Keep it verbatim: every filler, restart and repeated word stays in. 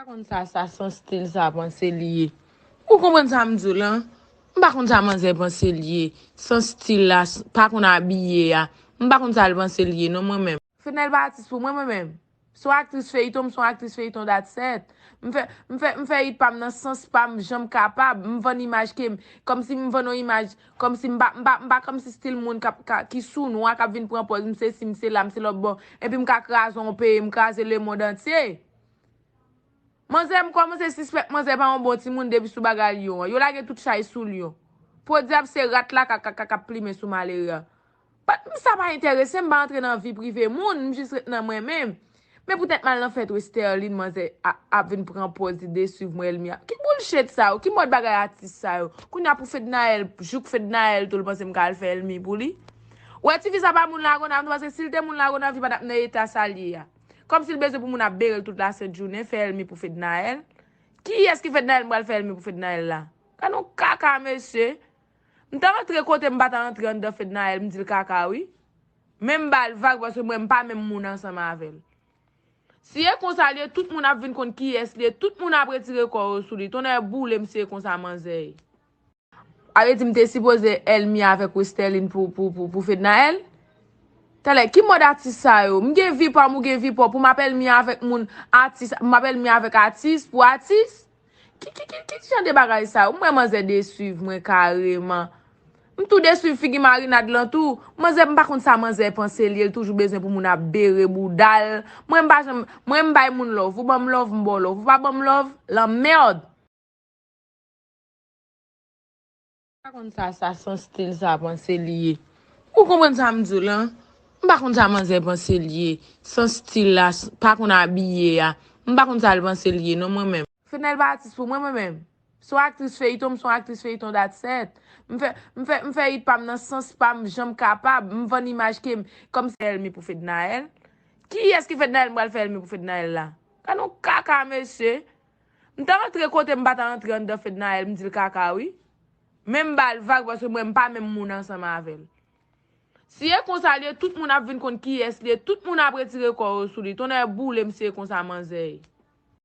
Pa konn sa, sa san stil sa panse li ye. Ou konprann sa m di w lan? M pa konn sa manzè panse li ye. San stil la, s- pa konn abiye a. M pa konn sa l panse li ye non mwen menm. Fednaelle pa atis pou mwen, mwen menm. Se yon aktris feyton, m se yon aktris feyton, that's it. M fè, m fè, m fè hit pa m nan sans pa m, jan m kapab. M vann imaj ke m, kòmsi m vann yon imaj, kòmsi m pa, m pa, m pa kòmsi stil moun k ap, ka- ki sou nwa, k ap vin pran pòz, m se si, m se la, m se lòt bò. Epi m ka kraze yon peyi, m kraze lemonn antye. Manzè, m kòmanse sispèk manzè pa yon bon timoun depi sou bagay lyon an. Yo lage tout chay sou lyon. Podyab se rat la k ap, k ap, k ap plimen sou malere a. But m sa pa enterese m, m pa antre nan vi prive moun, m jis ret nan mwen menm. Men poutèt m al nan fèt Westerline, manzè a- ap vin pran pòz li deswiv mwen, Elmi a. Ki bullshit sa yo? Ki mòd bagay atis sa yo? Kounye a pou Fednaelle, jouk Fednaelle tou, l panse m ka al fè Elmi pou li. Wè, tifi sa pa moun Lagonav, non, paske si l te moun Lagonav, li pa t ap nan eta sa l ye a. Kòmsi l bezwen pou moun ap bere l tout lasent jounen, fè Elmi pou Fednaelle. Kiyès ki Fednaelle m pral fè Elmi pou Fednaelle la? Gad yon kaka, mesye. M ta antre kote m pa ta antre anndan Fednaelle, m di l kaka, wi. Men m ba l vag, paske mwen, m pa menm moun ansanm avè l. Si e konsa l ye, tout moun ap vin konn kiyès li ye, tout moun ap retire kò yo sou li. Tonnè boule m si e konsa manzè ye. A vle di m te sipoze Elmi avèk Westerline pou, pou, pou, pou Fednaelle? Talè, ki mòd atis sa yo? M gen vi pa m, ou gen vi pa w, pou m ap Elmi avèk moun, atis, m ap Elmi avèk atis, pou atis? Ki, ki, ki, ki jan de bagay sa yo? M wè manzè deswiv mwen kareman. M tou deswiv figi marinad lan tou. Manzè, m pa konn sa manzè panse li ye, l toujou bezwen pou moun ap bere bouda l. Mwen, m pa janm, mwen, m bay moun love. Ou ban m love, m ba w love. Ou pa ban m love, lanmèd. Pa konn sa, sa san stil sa panse li ye. Ou konprann sa m di w lan? M pa konn sa manzè panse li ye. San stil la, s- pa konn abiye a. M pa konn sa l panse li ye non mwen menm. Fednaelle pa atis pou mwen, mwen menm. Se yon aktris feyton, m se yon aktris feyton, that's it. M fè, m fè, m fè hit pa m nan sans pa m, jan m kapab. M vann imaj ke m, kòmsi Elmi pou Fednaelle. Kiyès ki Fednaelle m pral fè Elmi pou Fednaelle la? Gad yon kaka, mesye. M ta antre kote m pa ta antre anndan Fednaelle, m di l kaka, wi. Men m ba l vag, paske mwen, m pa menm moun ansanm avè l. Si e konsa l ye, tout moun ap vin konn kiyès li ye, tout moun ap retire kò yo sou li. Tonnè boule m si e konsa manzè ye.